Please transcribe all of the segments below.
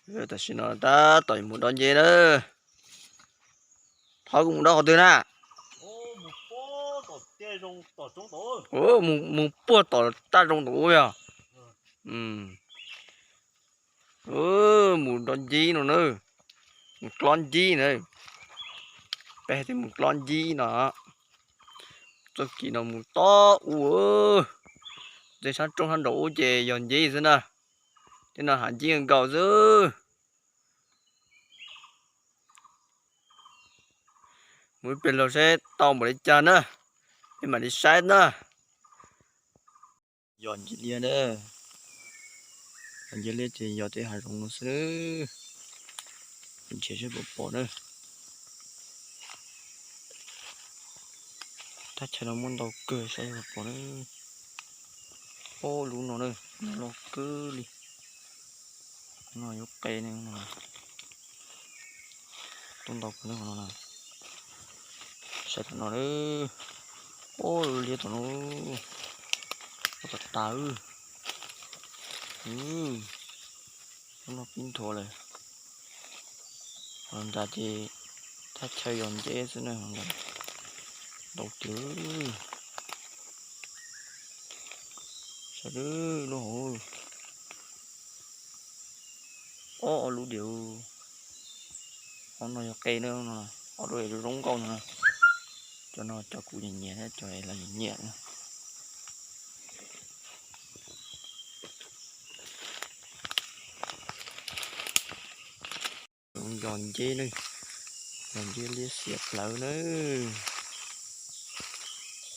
Tam sim no tab tom mus dob nceb na. Thov kuv mus dob qhov twg na? Mus, mus puag tom taj zoo tom ub yog. Mus dob nceb no na. Mus clob nceb na. Peb hais tias mus clob nceb no. Txoj kev no mus tob ub. Tej sab roob sab nraum ub ces yog nceb xwb na. Tej no hav nceb nkaus xwb. Mus ib pliag los saib tau npaum li cas na, peb mam li saib na. Yog nceb liab na, yog nceb liab ces yog tej hav zoov no xwb. Nrhiav saib puas pom na. Thaj chaw no muaj ntau kawg, saib puas pom na. Ob lub no na, loj kawg li. No yuav qe ne. Tuaj ntau kawg no. Saib tom no na. Ob lub liab tom no. Ua tas tas. Lub no pib nthuav lawm. Ho nrad ces thaj chaw yog nceb xwb na. Ntau tiag. Saib lub hauv. Ob, ob lub diam. Ob no yog qe na, ob lub zoo nkauj no. Cov no cov kuv nyiam nyiam thiab cov lawv nyiam nyiam na. Yog nceb na, yog nceb liab xiam plawv na.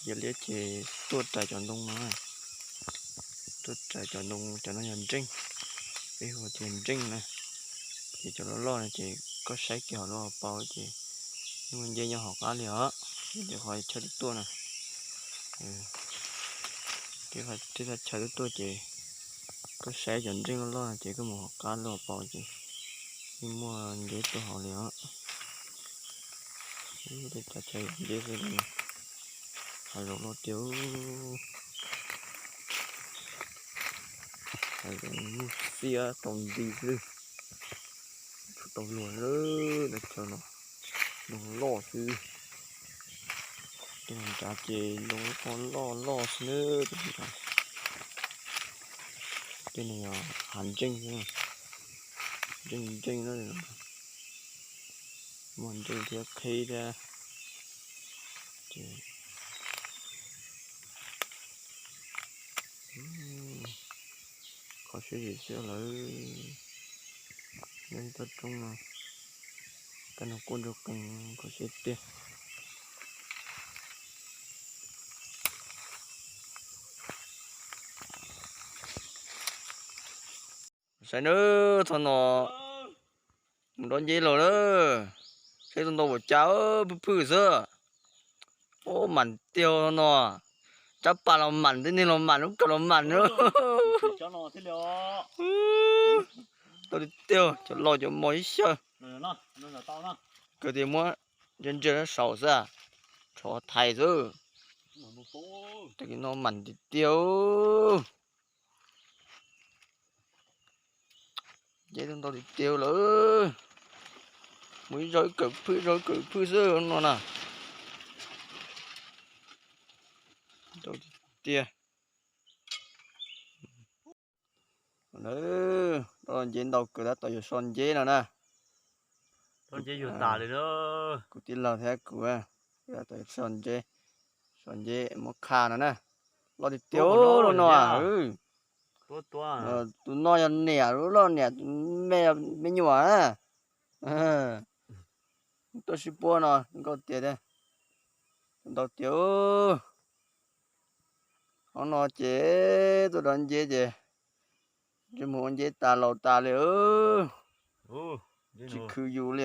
Nceb liab ces tuaj raws cov ntoo no, tuaj raws cov ntoo, cov no yog nreej, peb hu tias nreej na. Ces cov loj loj no ces koj saib kiag hauv lub hauv paus ces yeej muaj nceb nyob hauv qab li os. Ces qhov chaw twb tuaj na, tej thaj chaw twb tuaj ces koj saib cov nreej loj loj no ces koj mus hauv qab lub hauv paus ces yeej muaj nceb tuaj hauv li os. Tej thaj chaw nceb xwb, hav zoov loj tiag. Hav zoov muaj xiab tau nti xwb, tsis tau luag lawm, chaw no ntoo loj xwb. Tej no nrad ces ntoo loj loj xwb na. Tej no yog hav nreej xwb, nreej nreej na, muaj nreej thiab qhib thiab. Qhov siab zim xwb lawm, nyob toj roob no, tej no kuj ntsuag qees, qhov siab tiag. Saib nawb, thaum no mus dob nceb los na, saib tau ntau puas cas, phwj phwj xwb. Ub, mam tiag no, tsab pas los mam, tib neeg los mam, lub kawm los mam na. Tau li tiag, cov laus cov mos ib xyaw. Kawg tias muab ntsia ntsia saud xwb, tshov thais xwb. Tag kis no mam tiag tiag. Nceb ntau tiag tiag lawm. Mus ib zaug ib kawm phwj, ib zaug ib kawm phwj xwb no na. Ntau tiag tiag. Ntau nceb ntau kawg, tab tom yuav so nceb no na. Kuv tij laug thiab kuv tab tom yuav so nceb, so nceb muab qha no na. Loj tiag tiag lub no. Tus no yog niam lub loj, niam, tus me me nyuam na. Tuaj sib puab no nkauj tiag tiag. Ntau tiag. Hov no ces tuaj dob nceb ces ntsej muag ua nceb tas laus tas li. Tsis khwv yus li,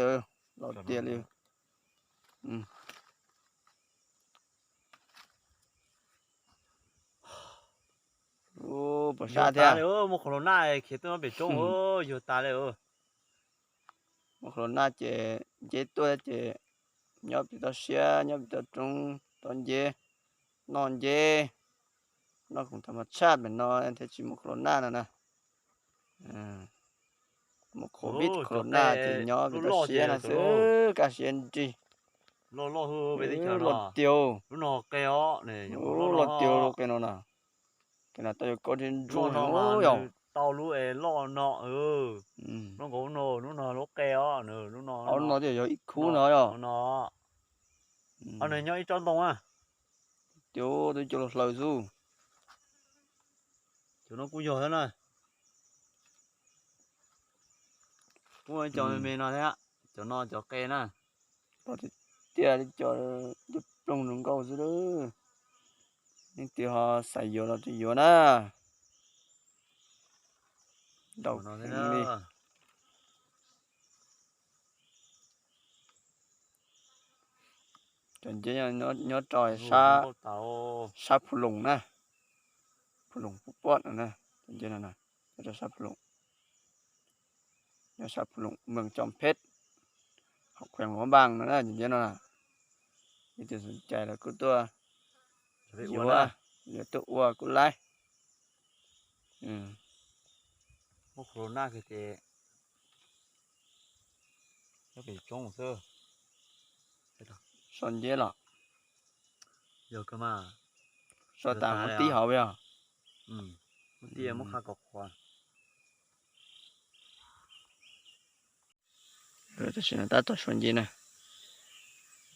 laus tiag li. Pom sab thiab. Muaj qhov los naj khiav tuaj nyob pem roob, yug tas li. Muaj qhov los naj ces nceb tuaj ces nyob pem toj siab, nyob pem toj roob dob nceb, noj nceb, noj khoom tham mas tshaj pem no thiaj tsis muaj qhov los naj no na. Mus COVID corona ces nyob pem toj siab no xwb, kaj siab nrig. Loj tiag, loj tiag qe no na. Qe no tau yuav koj thiab ntsuj no yog. Tau lub es loj no, lub nkaus no, lub no lub qe os, lub no, lub no twb yog ib khub no yog. Nws nyob ib tsob ntoo a. Tias twb cov los hlaws xwb. Cov no kuj yog thiab na. Kuj cov me me no thiab, cov no cov qe na. Tias li cov ploog zoo nkauj xwb. Leej twg ho xav yuav los twb yuav na. Ntaus heev li. Cov nceb nyob rau sab Phu Loos na, Phu Loos Phu Puab no na, cov nceb no nyob rau sab Phu Loos, nyob sab Phu Loos, moos Coo Phej, hauv khuees Luam Npaas no na, cov nceb no na. Leej twg xom cai los kuj tuaj yuav, yuav tuaj ua kuj laib. So nceb los, so tas muab tib hauv yog. Tam sim no tab tom so nceb na,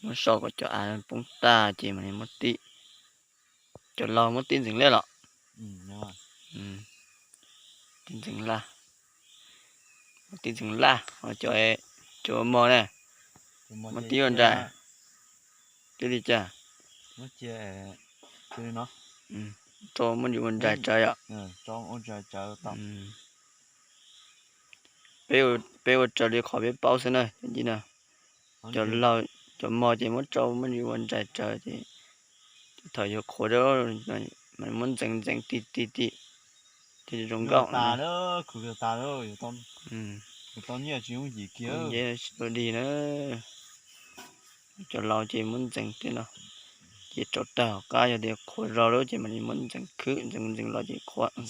muab so kom cov av poob tag ces mam li muab tib. Cov laug muab tib ntxeev laj los? Tib ntxeev laj, muab tib ntxeev laj, ho cov, cov mog na, muab tib ua nrais. Tib li cas? Rau muab ua nrais tsawv yom. Peb ua raws li qhov peb paub xwb na, cov nceb na. Cov laug, cov mog ces muab rau muab ua nrais tsawv ces thaum yuav qhuav, muab ntxeev ntxeev ti ti ti, thiaj zoo nkauj. Nceb tsis ua dig na. Cov laus ces muab ntxeev tej no, ces rau tag hauv qab, yog tias qhuav zog lawm ces mam li muab ntxeev khwb, ntxeev ntxeev los ces qhuav xwb.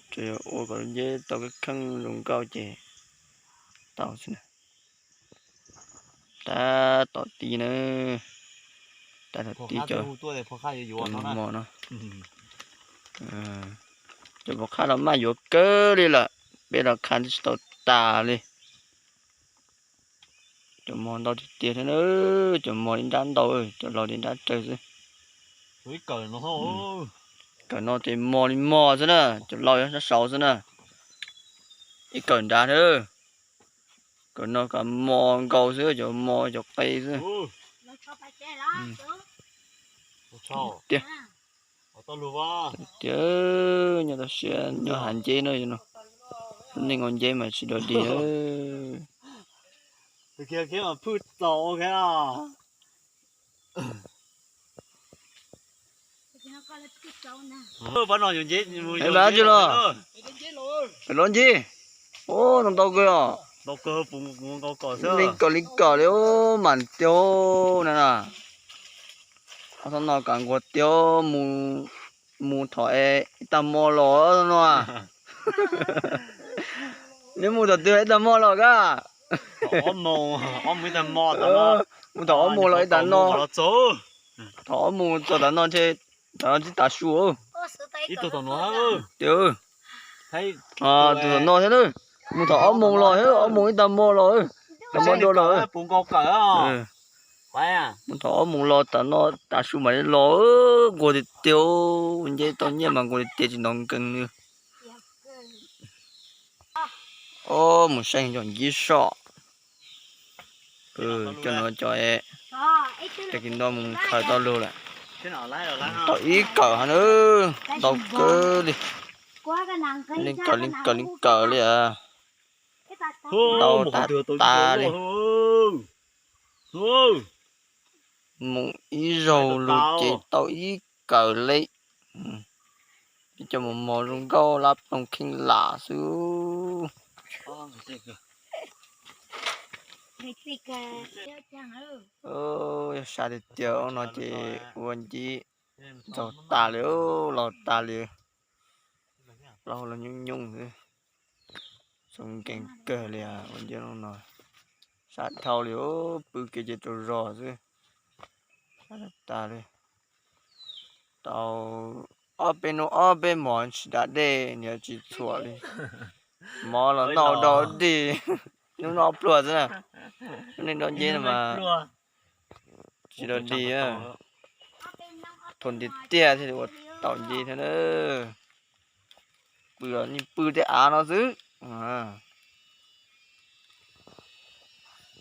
Tsuas ua kom lub nceb tau kheej zoo nkauj ces tau xwb na. Tab tom tib na, tab tom tib cov mog no. Cov pov qhaj los maj yuav kawg li lawm, peb los khav twb tsis tau tas li. Cov mog ntau tiag tiag thiab na, cov mog li nrab ntau, cov laus li nrab tsawg xwb. Kawm no ces mog li mog xwb na, cov laus yuav sab saud xwb na. Ib kawm nrad thiab, kawm no kawm mog nkaus xwb, cov mog cov qe xwb. Tiag, tiag, nyob toj siab nyob hav nceb no, lub neej ua nceb mas tsis dog dig. Pab tsi los, pem los ncig, ub, ntau ntau kawg os. Li kawm li kawm li ub, mas tiag na. Ob tog no kav nquag tiag, mus thov ib tag mo los no. Neb mus thaum twg ib tag mo los kab? Mus thaum ob moos los ib tag no. Thaum ob moos txog tav no ntshe, tav no tsis tav su. Tiag, tus thaum no thiab na, mus thaum ob moos los thiab, ob moos ib tag mo los, tag mo dua los. Mus thaum ob moos los tav no tav su mam li los, nquag tiag tiag, nceb tau nyiaj mas nquag tiag tiag tsis hnov nkees li. Ob, mus saib cov ncib soj. Cov no cov, tag kis no mus khaws tau lug lawm. Tau ib kawm hov na, ntau kawg li. Li kawm li kawm li kawm li. Ntau tas tas li. Mus ib zaug lug ces tau ib kawm li. Cov mos mos zoo nkauj lab ploog kheej lam xwb. Yog sab tiag tiag no ces ua ncib Txaus tas li, los tas li, plaub los nyooj nyooj xwb. Txaus nkees kawg li ua ncej no, sab dhau li, pw kev ces tsaug zog xwb. Tas li, tau ob peb hnub ob peb hmos tsis da dej nws tsis txhuam li. Mov los noj dog dig, hnub noj pluag xwb na. Lub neej dob nceb no mas tsis dog dig, thuam tiag tiag thiaj li ua tau nceb thiab na. Pw los yeej pw tej av no xwb.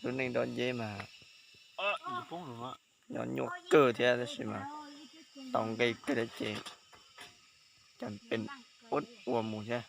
Lub neej dob nceb mas nyob nyuaj kawg thiab tab sis mas tau nqe kawg thiab ces cas pes ua mus thiab.